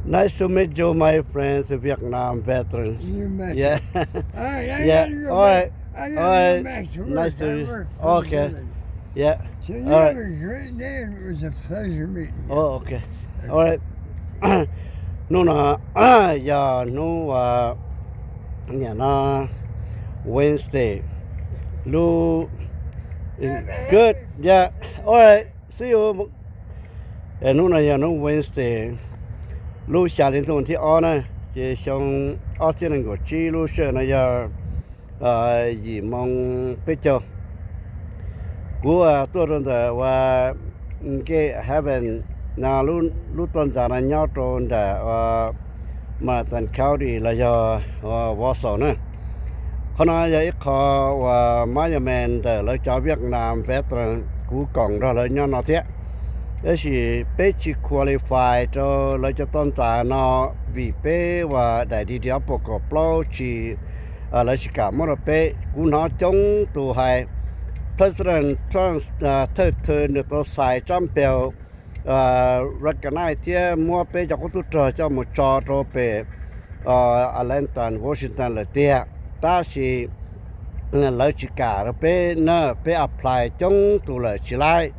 Nice to meet you, my friends, Vietnam veterans. You met Yeah. Yeah. All right. All right. Nice to meet you. Okay. Yeah. So you All right. Have a great day, and it was a pleasure meeting you. Oh, okay. All right. Hnub no yog hnub uh, yeah, no, Wednesday. Lub Good. Yeah. All right. See you. Hnub no yog hnub Wednesday, lub xya hli ntuj thib ob na, ces xyoo ob txhiab nees nkaum tsib, lub sij hawm no yog yim moo peb caug. Kuv tuaj rau ntawm uas Gate Haven no, lub toj ntxas no nyob rau nram Manhattan County los yog Wausau na. Qhov no yog ib qho uas monument ntawm lawv cov Vietnam veteran, kuv koom nrog lawv nyob no thiab. Tab sis peb tsis qualify rau lawv cov toj ntxas no vim peb uas daim D D R pos kaum plaub tsis, lawv tsis kam muab rau peb. Kuv hnov coob tus hais President Trump thawj thw nws tau xais tsab npeug recognize thiab muab peb cov qub tub rog coj mus tso rau pem Atlanta, Washington lawm tiag, tab sis lawv tsis kam rau peb na, peb apply coob tus lawm tsis laib.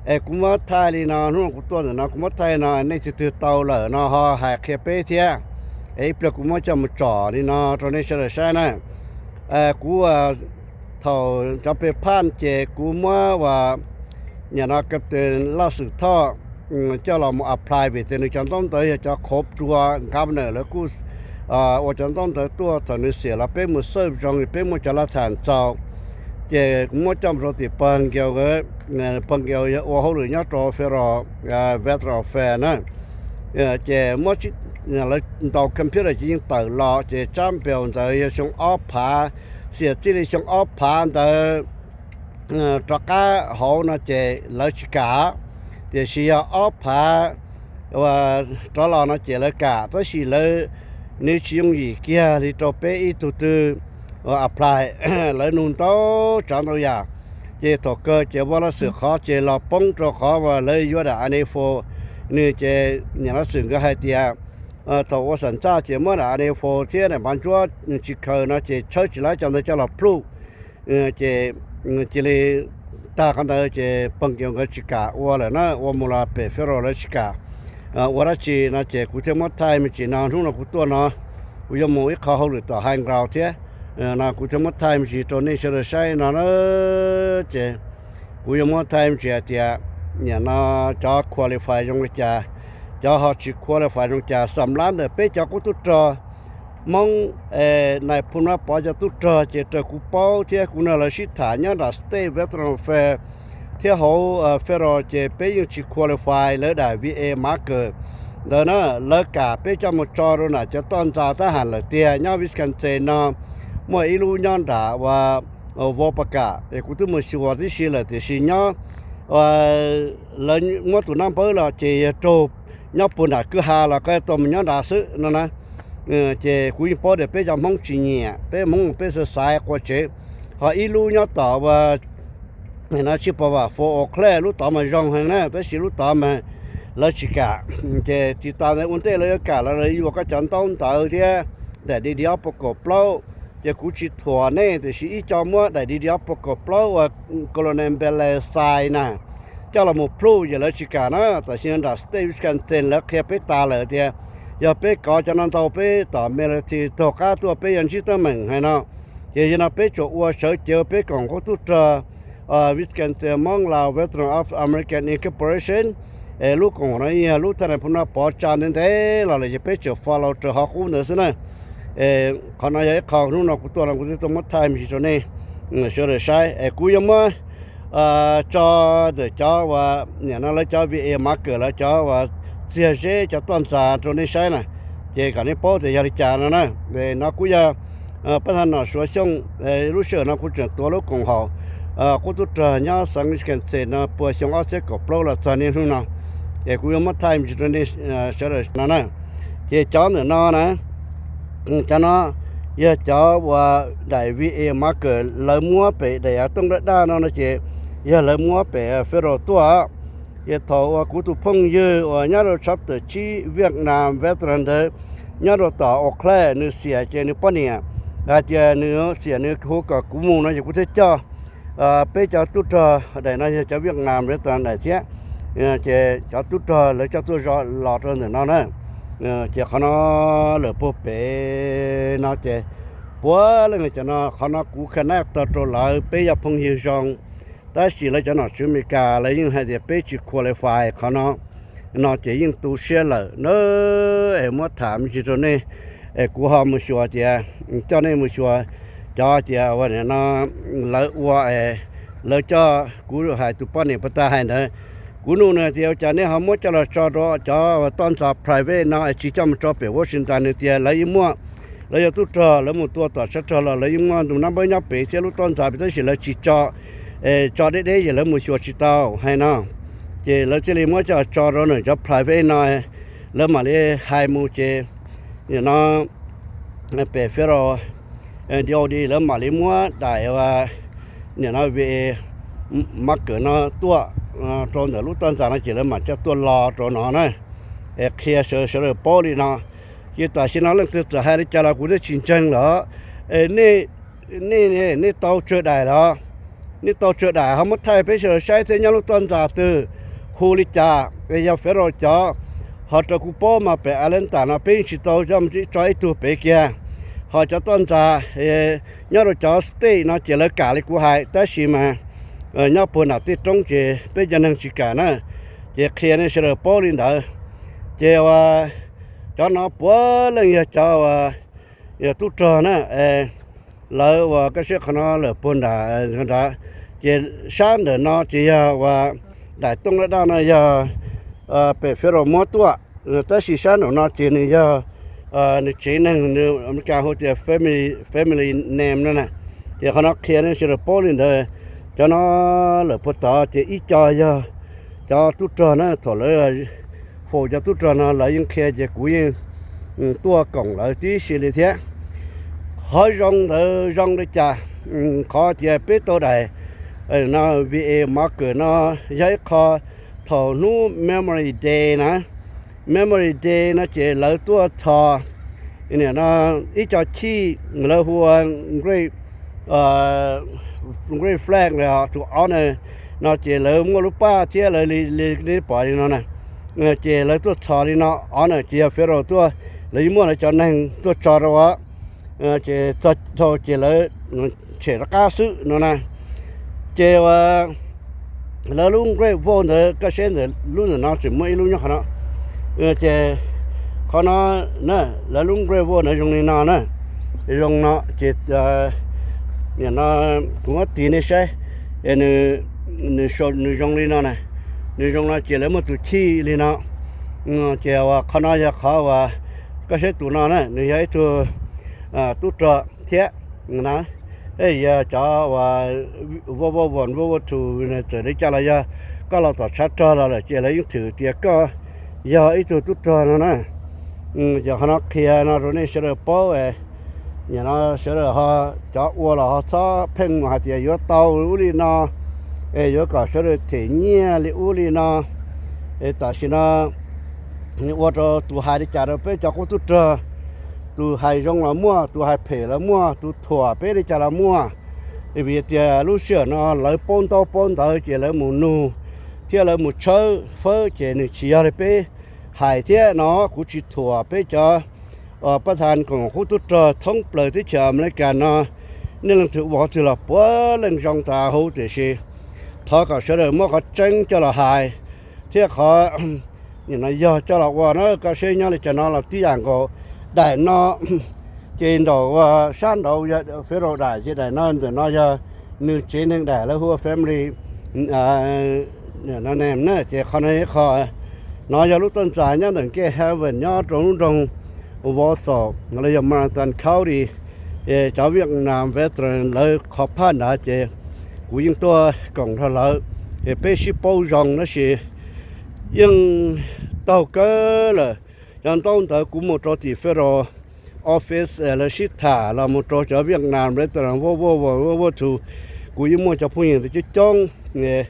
Es kuv muab thaij li no, hnub no kuv tuaj ntawm no kuv muab thaij no, nej twg twg tau lawm no ho hais qhia peb thiab. Es ib pliag kuv muab coj mus tsom li no rau nej sawv daws saib na. Kuv thaum cov pes phaj ces kuv muab uas nim no Captain Laj Xwm Thoj coj los mus apply vim tias nws cov ntaub ntawv yog cov qhov dua, governor lawv kuj ua cov ntaub ntawv tuaj, thaum nws xiam los peb mus xawb zoo, peb muaj cov laj tham txaus. Ces kuv muab coj mus rau tim Pog Nkaus, Pog Nkaus yog ua hauj lwm nyob rau federal veteran affairs na. Ces muab, lawv ntaus computer ces yeej tawm los, ces tsab npeug ntawd yog xyoo ob phav, xiam txij li xyoo ob phav ntawd rov qab hauv no ces lawv tsis kam, tiam sis yog ob phav rov los no ces lawv kam, tab sis lawv, nws tsis yooj yim kiag li rau peb ib tug twg apply. Lawv nug ntau tsav ntau yam, ces thaum kawg ces ua laj xwm qhov ces los poob rau qhov uas lawv yuav daim I ninety-four. Nws ces niam laj xwm nkawd hais tias thaum ua xam ntsaj ces muab daim I ninety-four thiab daim npav ntsuab tsis khaws no ces tshawb tsis laib cov ntawd coj los pluj. Ces cia li tag qhov ntawd ces Pog Nkaus nkawd tsis kam ua lawm na, ua mus los pem federal lawv tsis kam ua dab tsi no ces kuv thiaj muab thaij me ntsis no. Hnub no kuv tuaj no kuv yuav mus ib qho hauj lwm tom high ground thiab, no kuv thiaj muab thaij me ntsis rau nej sawv daws saib no na. Ces kuv yuav muab thaij me ntsis hais tias nim no cov qualify zoo li cas, cov ho tsis qualify zoo li cas. Xam lab ntawm peb cov qub tub rog Hmoob, Nais Phoo Nab Pov cov tub rog ces raws kuv paub thiab kuv nrog lawv sib tham nyob nram State Veteran Affairs thiab hauv federal ces peb yeej tsis qualify lawv daim V A marker ntawd na. Lawv kam peb coj mus tso rau nram cov toj ntxa tab ham lawm tiag. Nyob Wisconsin no muaj ib lub nyob nram uas Waukesha es kuv twb mus xyuas tib si lawm, tiam sis nyob lawv muab tus nab npawb los ces yog raug nyob puag nram kwj ha los koj tuaj mus nyob nrad xwb no na. Ces kuv yeej paub tias peb cov Hmoob tsis nyiam, peb Hmoob peb xav xaiv quas tsev. Ho ib lub nyob tom uas no tsis pom vam fo o khle, lub tod mas zoo heev na, tab sis lub tod mas lawv tsis kam. Ces tsis tas ntawd ua ntej lawv yuav kam los lawv yuav koj cov ntaub ntawv thiab daim D D ob puas kaum plaub. Ces kuv tsis thuam nej, tiam sis ib co muab daim D D ob puas kaum plaub uas Colonel Bele xais na coj los mus pluj ces lawv tsis kam na. Tam sim no nram State Wisconsin lawv qhia peb tas lawm tias yog peb kov cov no ntau peb tom military taug qab tuaj peb yuav ntsib teeb meem hais no. Ces yog no peb tsuas ua sawv cev peb koom qub tub rog Wisconsin Hmoob Lao Veteran of American Incorporation. Es lub koom no yog lub thaj nais phoo Nab Pov tsa ntev ntev los lawm ces peb tsuas follow raws qhov qub ntawd xwb na. Qhov no yog ib qho hnub no kuv tuaj no kuv twb tuaj muab thaij me ntsis rau nej sawv daws saib. Es kuv yuav muab tso ntawm cov uas nim no lawv cov V A marker, lawv cov uas txiag zeb cov toj ntxas rau nej saib na, ces kom nej paub tias yog li cas no na. No kuj yog peb thaj nom Suav Xyooj, lub sij hawm no kuv tseem tuav lub koom haum qub tub rog nyob xeev Wisconsin no puag xyoo ob txhiab kaum plaub los txog niaj hnub no. Es kuv yuav muab thaij me ntsis rau nej sawv daws no na. Ces cov ntawm no na, cov no yog cov uas daim V A marker lawv muab pem daim yav tooj daj daj no no ces yog lawv muab pem federal tuaj. Ces thaum uas kuv tus phooj ywg uas nyob rau chapter tsib Vietnam veteran ntawd nyob rau tom Oakland, nws xiam ces nws poj niam hais tias nws xiam nws hu kom kuv mus no ces kuv thiaj coj peb cov tub rog daim no yog cov Vietnam veteran daim thiab. Ces cov tub rog lawv coj tuaj los rau ntawm no na. Ces qhov no lawm puag pem no ces puav leej cov no, qhov no kuv connect tau rau lawv, peb yog phooj ywg zoo. Tab sis lawv cov nom tswv Amelikas lawv yeej hais tias peb tsis qualify qhov no, no ces yeej tu siab lawm na. Es muab tham me ntsis rau nej, es kuv ho mus xyuas tias, coj nej mus xyuas cov tias ua no lawv ua, lawv coj, kuv hais tus poj niam puag ta hais ntawd, kuv nug nws tias ua cas nej ho muab coj los tso rau cov toj ntxas private no es tsis coj mus tso pem Washington, nws tias lawv yeej muaj, lawv yog tub rog, lawv mus tua tom sab rog los lawv yeej muaj tus nab npawb nyob pem thiab lub toj ntxas pem, tab sis lawv tsis tso, tso deb deb ces lawv mus xyuas tsis tau hais no. Ces lawv thiaj li muab coj tso rau nws cov private no, lawv mam li hais mus ces nim no pem federal D O D lawv mam li muab daim ua nim no V A marker no tuaj rau ntawm lub toj ntxas no ces lawv mam coj tuaj los rau no na. Es qhia sawv daws paub li no. Ces tam sim no leej twg txawm hais li cas los kuv twb tsis ntseeg lawm. Nej, nej tau tsawg daim los? Nej tau tsawg daim ho muab thaij peb sawv daws saib thiab nyob lub toj ntxas twg hu li cas, yog federal cov, ho rau kuv paub mas pem Atlanta no peb yeej tsis tau tso ib tug pem kiag. Ho cov toj ntxas nyob rau cov state no ces lawv kam li kuv hais, tab sis mas nyob puag nram tej roob ces peb cov neeg tsis kam na. Ces qhia nej sawv daws paub li ntawd. Ces ua cov no puav leej yog cov ua tub rog na. Lawv ua kaj siab qhov no lawm puag nram nrad, ces sab ntawm no ces yog ua daim tooj daj daj no yog pem federal muab tuaj, tab sis sab nraum no ces nws yog nws tsev neeg, nws Amelikas hu tias family name no na. Ces qhov no qhia nej sawv daws paub li ntawd. Cov no lawm puag tod ces ib co yog cov tub rog na, thaum lawv faus cov tub rog no lawv yeej qhia ces kuv yeej tuaj koom lawv tib si li thiab. Qhov zoo ntawd zoo li cas? Qhov tias peb tau daim no V A marker no yog ib qho thaum hnub Memory Day na. Memory Day no ces lawv tuaj txhos nim no ib co chij lawv hu ua Great Flag to honor no ces lawv muaj lub paj thiab lawv li, li pom li no na. Ces lawv tuaj txhos li no, honor ces yog federal tuaj, lawv yeej muaj lawv cov neeg tuaj tso rau, ces txog dhau ces lawv tshem rov qab xwb no na. Ces ua lawv lub Great Wall ntawd, koj saib ntawm lub ntawm no tseem muaj ib lub nyob qhov no. Ces qhov no na, lawv lub Great Wall ntawd zoo li no na, zoo no ces nim no kuv muab tis nej saib, nws, nws zoo li no na, nws zoo no ces lawv muaj tus chij li no. Ces uas qhov no yog qhov uas koj saib tus no na, nws yog ib tug tub rog thiab na. Yog cov uas World War One, World War Two txawm li cas los yog koj los tom tshav rog los lawm ces lawv yeej thwm tias koj yog ib tug tub rog no na. Ces qhov no qhia no rau nej sawv daws paub, nim no sawv daws ho cov ua los ho txhob pheej mus hais tias yuav tau ub li no, es yuav kom sawv daws them nyiaj li ub li no. Es tam sim no ua rau tus hais li cas rau peb cov qub tub rog, tus hais zoo los muaj, tus hais phem los muaj, tus thuam peb li cas los muaj. Vim tias lub sij hawm no lawv paub ntaub paub ntawv ces lawv mus nug thiab lawv mus tshawb fawb ces nws tsis yog li peb hais thiab no. Kuv tsis thuam peb cov pab tha koom qub tub rog thoob plaws teb chaws Amelikas no, nej leej twg ua qhov twg los puav leej zoo tas huv, tiam sis thov kom sawv daws muab qhov tseeb coj los hais thiab qhov nim no yog coj los ua na. Koj saib nyob li cov no los tib yam nkaus. Daim no ces nraum sab nraud yog federal daim, ces daim no ntawm no yog nws tsev neeg daim, lawv hu ua family name na. Ces qhov no ib qho no yog lub toj ntxas nyob ntawm Gate Haven nyob rau lub nroog Wausau los yog Marion County. Cov Vietnam veteran lawv qhov phaj nrad ces kuv yeej tuaj koom nrog lawv, es peb sib paub zoo tab sis yeej taug kawg lawm. Cov ntaub ntawv kuv mus rau tim federal office lawv sib tham los mus rau cov Vietnam veteran, World War One, World War Two, kuv yeej muaj cov phooj ywg ntawd coob coob.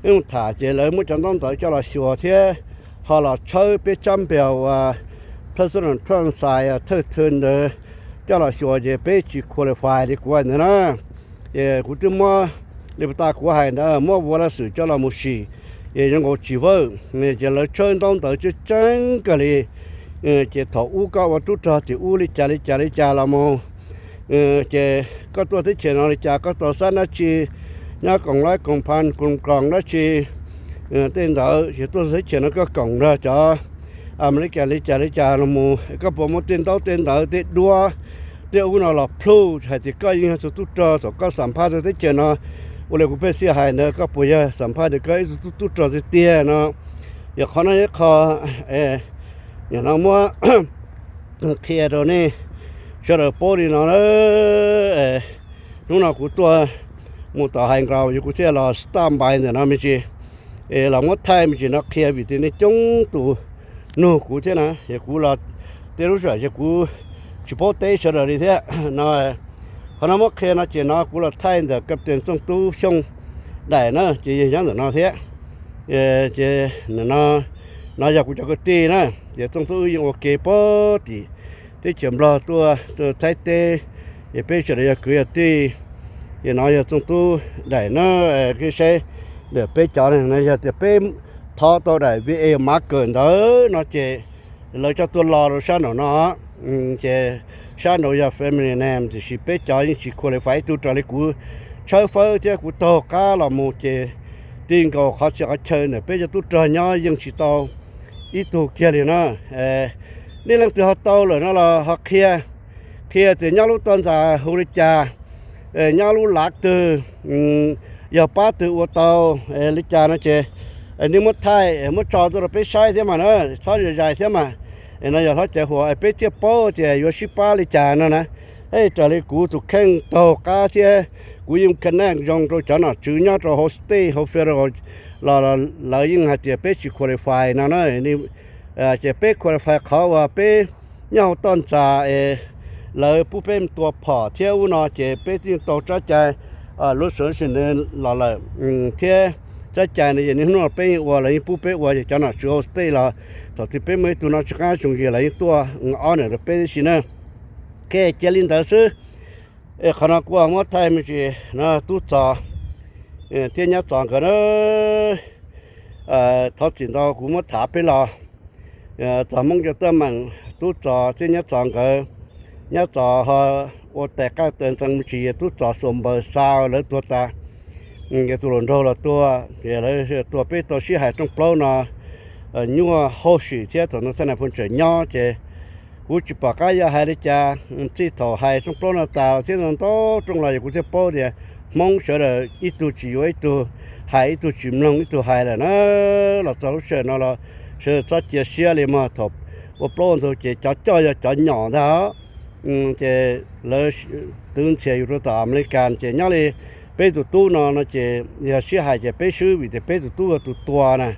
peb mus tham ces lawv muab cov ntaub ntawv coj los xyuas thiab ho los tshawb peb tsab npawg uas President Trump xais thawj thw ntawd coj los xyuas ces peb tsis qualify li kuv hais ntawd na. Ces kuv twb muab li puas tas kuv hais ntawd muab vua laj xwm coj los mus sim, ces zoo nkaus tsis vawj, ces lawv tshawb ntaub ntawv tseeb tseeb kawg li. Ces thaum ub koj ua tub rog tim ub li cas li cas li cas los mus, ces koj tuaj teb chaws no li cas koj tau xab dab tsi, nyob koom laib koom phan koom koom dab tsi, tej ntawd ces tuaj teb chaws no koj koom nrog cov Amelikas li cas li cas los mus, koj puas muaj tej ntaub tej ntawv tej duab tej ub no los prove hais tias koj yeej yog tus tub rog thaum koj xam phaj rau teb chaws no. Ua li kuv pheej xij hais ntawd koj puas yog xam phaj tias koj ib tug tub rog tiag tiag no. Yog qhov no ib qho nim no muab qhia rau nej sawv daws paub li no na. Hnub no kuv tuaj mus tom hais nkaus yog kuv thiaj los stop by ntawm no me ntsis, es los muab thaij me ntsis no qhia vim tias nej coob tus nug kuv thiab na, es kuv los tej lub sij hawm ces kuv tsis paub teb sawv daws li thiab no. Qhov no muab qhia no ces no kuv los thaij ntawm Captain Txooj Tub Xyooj daim na ces yog nyob ntawm no thiab. Ces no yog kuv cov kwv tij na, ces Txooj Tub wb yeej ua ke puag tim teb chaws Nplog tuaj tuaj Thaib teb, ces peb sawv daws yog kwv yog tij. Ces no yog Txooj Tub daim na, koj saib ntawm peb cov no yog tias peb thov tau daim V A marker ntawd no ces lawv coj tuaj lo rau sab nraum no, ces sab nraud yog family name tiam sis peb cov yeej tsis qualify ib tug raws li kuv tshawb fawb thiab kuv taug qab los mus ces ti nkaus qhov txhia qhov chaw ntawm peb cov tub rog nyob yeej tsis tau ib tug kiag li na. Nej leej twg ho tau lawm no los ho qhia, qhia tias nyob lub toj ntxas hu li cas, nyob lub lav twg, yog pab twg ua tau li cas no ces nej muab thaij muab tso tuaj rau peb saib thiab mas na, txhob zais zais thiab mas. No yog hlob caiv huam peb thiaj paub tias yuav sib pab li cas no na. Raws li kuv tus kheej taug qab thiab kuv yeej connect zoo rau cov nom tswv nyob rau hauv state hauv federal los lawv yeej hais tias peb tsis qualify no na. Ces peb qualify qhov uas peb nyob hauv toj ntxas es lawv pub peb tua phom thiab ub no ces peb twb yeej tau tsab cai lub solution los lawm thiab tsab cai no ces niaj hnub no peb yeej ua, lawv yeej pub peb ua, ces cov nom tswv hauv state los thaum twg peb muaj ib tug no tsis qab zoo ces lawv yeej tuaj ob nram rau peb tib si na. Ok, cia li ntawd xwb. Qhov no kuv muab thaij me ntsis no Tub Txos thiab Nyab Txos nkawd na. Thov txim ntau kuv muab tham peb los txog Hmoob cov teeb meem, Tub Txos thiab Nyab Txos nkawd, Nyab Txos ho ua tais qaj tais ntxeev me ntsis, Tub Txos xuas npaws xa lawv tuag tas, tus hluas nraug los tuag, lawv tuag peb tau sib hais rooj plaub no nyuaj hauj sim thiab thaum ntawd xab nais phoo tseem nyob ces kuv tsis pom qab yuav hais li cas. Txij thaum hais rooj plaub no tas thiab ntau rooj los yog kuv thiaj paub tias Hmoob sawv daws ib tug tsis yuav ib tug, hais ib tug tsis mloog ib tug hais lawm na. Los txog lub sij hawm no los sawv daws txhob cia siab li mog, thaum ua plaub ua ntug ces cov coj yog cov nyom ntag. Ces lawv twv ntxhias yus rau tom Amelikas ces nyob li peb tus tub no no ces yog sib hais ces peb swb vim tias peb tus tub yog tus tua na,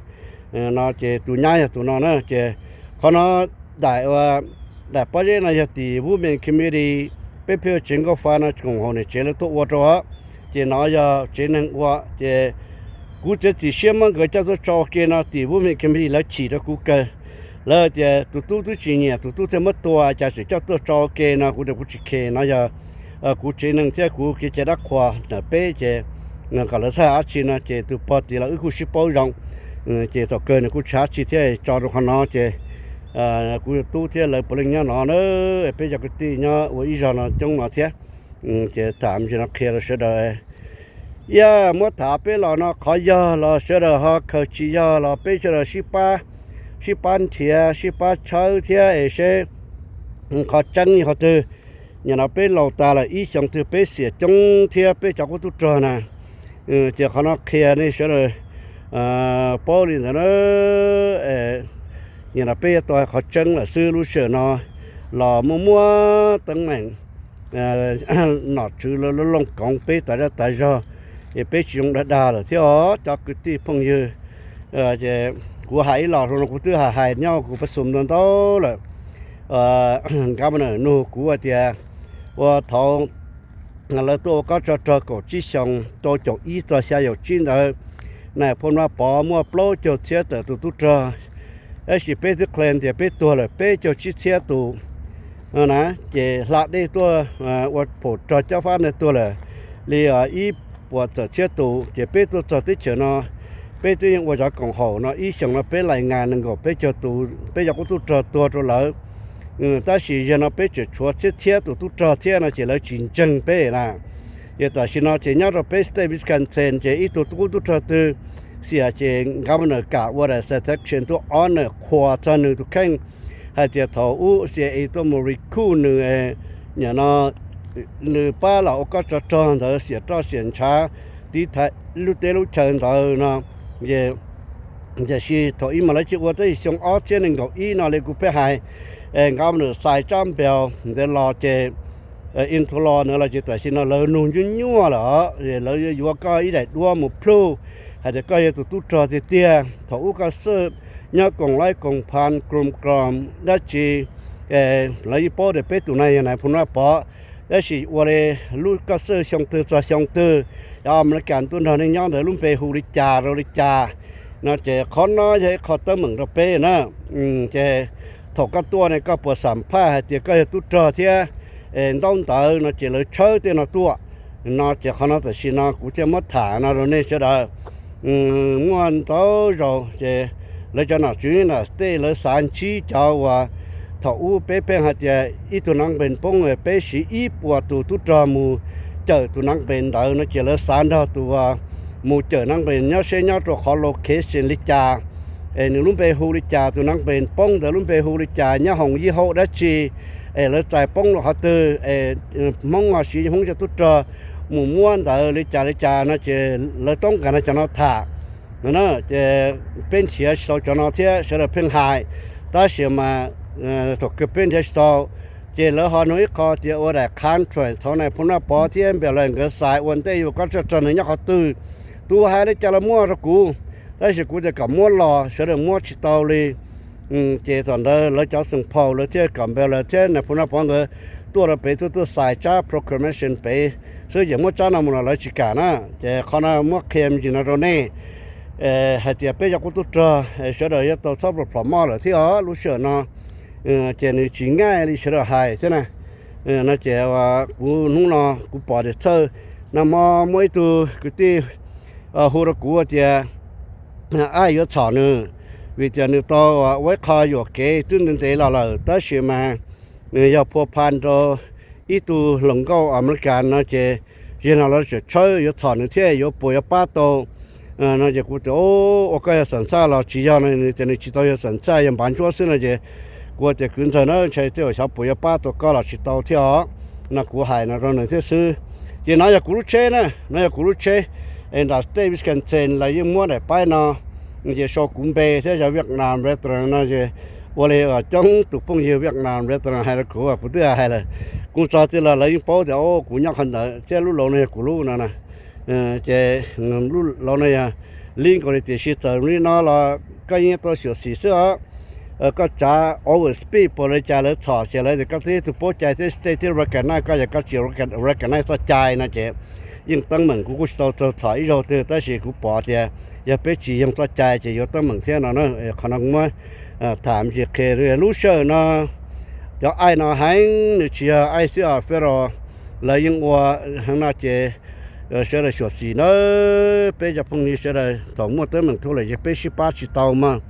no ces tus nyab yog tus no na. Ces qhov no daim ua daim pob zeb no yog tim Women Committee, peb pheej ua tsev nkauj fa no koom haum niam tsev lawv tuaj ua rau, ces no yog tsev neeg ua ces kuv txiav txim siab muab nkawd coj tuaj tso ua ke no tim Women Committee lawv chim rau kuv kawg. Lawv tias tus tub twb tsis nyiam tus tub thiaj muab tua, cas tseem coj tuaj tso ua ke no, kuv tias kuv tsis khe, no yog kuv tsev neeg thiab kuv kev cai dab qhuas ntawm peb ces kom lawv txhaj dab tsi no ces tus pog tid los wb kuj sib paub zoo. Ces thaum kawg nws kuj tsis dab tsi thiab tso rau qhov no ces kuv tub thiab lawv puav leej nyob no na, peb cov kwv tij nyob ua ib zog no coob no thiab. Ces tham me ntsis no qhia rau sawv daws, yog muab tham peb los no qhov yog los sawv daws ho khaws tsis yog los peb sawv daws sib pab, sib pab nrhiav sib pab tshawb thiab es seb qhov tseeb yog qhov twg. Nim no peb laus tas lawm ib xyoos twg peb xiam coob thiab peb cov qub tub rog na. Ces qhov no qhia nej sawv daws paub li ntawd na. Nim no peb yuav tau qhov tseeb lawm xwb, lub sij hawm no los muaj muaj teeb meem nom tswv lawv looj koov peb tas zaj tas zog, es peb tsis zoo dag dag lawm thiab os cov kwv tij phooj ywg. Ces kuv hais ib los rau no kuv twb hais hais nyob kuv pab xum ntau ntau lawm. Governor nug kuv hais tias ua thaum lawv tuaj ua kob tsov rog kaum tsib xyoo rau caum ib txog xya caum tsib ntawd, Nais phoo Vaj Pov muaj plaub caug txhiab tawm tus tub rog, tab sis peb twb claim tias peb tuag lawm peb caug tsib txhiab tus na. Ces hla dej tuaj ua phaum rog cob fab na tuag lawm li ib puas tawm txhiab tus. Ces peb tuaj txog teb chaws no, peb twb yeej ua cov koom haum no ib xyoos no peb laim ngas nees nkaum peb caug tus, peb cov qub tub rog tuag rau lawv. Tab sis yog no peb tseem tshuav txhiab txhiab tus tub rog thiab no ces lawv tsis ntseeg peb na. Ces tam sim no ces nyob rau peb state Wisconsin ces ib tug qub tub rog twg xiam ces governor kam ua daim citation tuaj honor qhuas txog nws tus kheej hais tias thaum ub C I A tuaj mus recruit nws, nim no nws pab los ua kob tsov rog ntawd xiam roj xiam ntshav tiv thaiv lub teb lub chaw ntawd no. Tiam sis thaum ub mas lawv tsis ua, tab sis xyoo ob txhiab nees nkaum ib no li kuv pheej hais, governor Xais Tsab Npees ntawd los ces into law ntawd los ces tam sim no lawv nug nyuaj nyuaj lawm, lawv yuav koj ib daim duab mus plug hais tias koj yog tus tub rog tiag tiag. Thaum ub koj xwb nyob koom laib koom phan koom krom dab tsi, lawv yeej paub tias peb tus no yog nais phoo Vaj Pov, tab sis ua li lub koj xwb xyoo twg txog xyoo twg, cov Amelikas tuaj nrog nej nyob ntawd lub npe hu li cas rau li cas no ces qhov no yog ib qho teeb meem rau peb na. Ces thaum koj tuaj ne koj puas xam phaj hais tias koj yog tub rog thiab ntaub ntawv no ces lawv tshawb tej no tuaj no ces qhov no tam sim no kuv thiaj muab tham no rau nej sawv daws muaj ntau zaus ces lawv cov nom tswv nram state lawv xav ntsib cov uas thaum ub peb pheej hais tias ib tug nab npees poob peb siv ib puas tus tub rog mus cawm tus nab npees ntawd no ces lawv xav nrog tus mus cawm nab npees nyob seb nyob rau qhov location li cas, es nws lub npe hu li cas, tus nab npees poob ntawd lub npe hu li cas, nyob hoom yij haum dab tsi, es lawv txais poob rau qhov twg, es Hmoob ho siv Hmoob cov tub rog mus muab ntawd li cas li cas no ces lawv toob kas no cov no tham no na. Ces peb nrhiav tsis tau cov no thiab sawv daws pheej hais, tab sis mas thaum kawg peb nrhiav tsis tau ces lawv ho nug ib qho tias ua daim contract thaum nais phoo Vaj Pov thiab npe lawm nkawd xaiv ua ntej yuav kob tsov rog nws nyob qhov twg. Tus hais li cas los muaj rau kuv, tab sis kuv tias kom muab los sawv daws muab tsis tau li. Ces thaum ntawd lawv cov xeem phaum lawv thiaj kom npe lawm thiab nais phoo Vaj Pov nkawd tuaj rau pem tuaj tuaj xaiv tsab proclamation pem xwb, ces muab tsab no mus los lawv tsis kam na. Ces qhov no muab qhia me ntsis no rau nej hais tias peb cov qub tub rog sawv daws yuav tau txhob plhom plhom moj lawm thiab os lub sij hawm no. Ces nws tsis ngaij li sawv daws hais thiab na. No ces kuv hnub no kuv pom tias txhawj, nag hmo muaj ib tug kwv tij hu rau kuv tias, Aib, yuav txhom nws vim tias nws tau ua ib qho yuam kev twb ntev ntev los lawm tab sis mas nws yog phua pha rau ib tug hluas nkauj Amelikas no ces yog no lawv tseem tshawb yuav txhom nws thiab yuav puas yuav pab tau no ces kuv tias, Ua koj yog xam xaj los tsis yog no? Nws tias nws tsis tau yog xam xaj, yog npav ntsuab xwb no ces kuv tias, Kwv ntxawg na, ntshai tej zaum xyov puas yuav pab tau koj los tsis tau thiab os. No kuv hais no rau nws thiab xwb. Ces no yog kuv lub tsheb na, no yog kuv lub tsheb. Es nram state Wisconsin lawv yeej muab daim paib no ces sau kuv npe thiab yog Vietnam veteran no es ua li coob tus phooj ywg Vietnam veteran hais rau kuv, kuv twb hais lawm. Kuv txog twg los lawv yeej paub tias kuv nyob qhov ntawd thiab lub laus no yog kuv lub no na. Ces lub laus no yog li nkaus li tiam sis txawm li no los koj yeej tau xyuam xim xwb os. Koj tsav overspeed puas li cas lawv txhom ces lawv tias koj twb yog ib tug paub cai thiab state thiab recognize koj, yog koj tsis recognize txoj cai no ces yeej teeb meem. Kuv kuj tsis tau txhom ib zaug twg tab sis kuv pom tias yog peb tsis yoog txoj cai ces yuav teeb meem thiab no na. Qhov no kuv muab tham me ntsis qhia lub sij hawm no cov aib no heev, nws tsis yog aib xwb os, federal lawv yeej ua heev no ces sawv daws xyuam xim nawb. Peb cov phooj ywg sawv daws thaum muaj teeb meem thuj lawm ces peb sib pab tsis tau mas.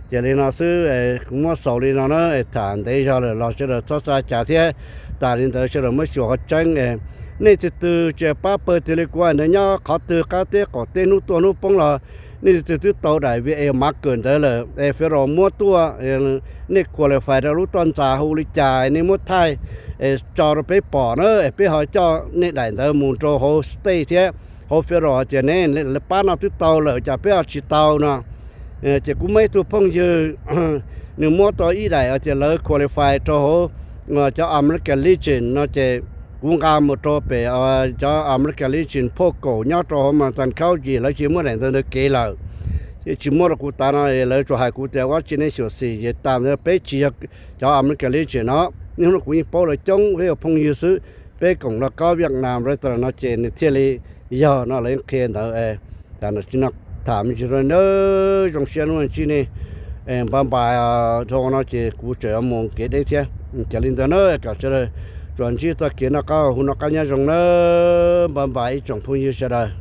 Ces li no xwb, kuv muab xaus li no na, tham ntev zog lawm los sawv daws txhob xav cas thiab. Tas li ntawd sawv daws muab xyuas qhov tseeb. Nej tus twg tseem pab pawg tiag li kuv hais ntawd nyob qhov twg qab teb qaum teb hnub tuaj hnub poob los nej tus twg twb tau daim V A marker ntawd lawm es federal muab tuaj, nej qualify rau lub toj ntxas hu li cas nej muab thaij tso rau peb pom na, es peb ho coj nej daim ntawd mus rau hauv state thiab hauv federal hais tias nej pab no twb tau lawm cas peb ho tsis tau no. Ces kuv muaj ib tug phooj ywg nws muab tau ib daim tias lawv qualify rau hauv cov American Legion no ces kuv nqa mus rau pem cov American Legion phoj kaum nyob rau hauv Mountain College, lawv cia muab daim ntawv ntawd kev lawm. Tsis muab rau kuv tas no, lawv tsuas hais kuv tias ua tsi nej xyuam xim ces tas ntawd peb tsis yog cov American Legion no. Niaj hnub no kuv yeej paub lawv coob, peb ua phooj ywg xwb. Peb koom los kob Vietnam veteran no ces nws thiaj li yog no, lawv yeej qhia ntawd. Tam sim no tham me ntsis rau nej nawb, zoo siab hnub no ntsib nej. Npaj npaj dhau no ces kuv tseem yuav mus kev deb thiab. Ces li ntawd na, kom sawv daws tsuas ntsib txoj kev noj qab hu noj qab nyob zoo nawb, npaj npaj ib tsoom phooj ywg sawv daws.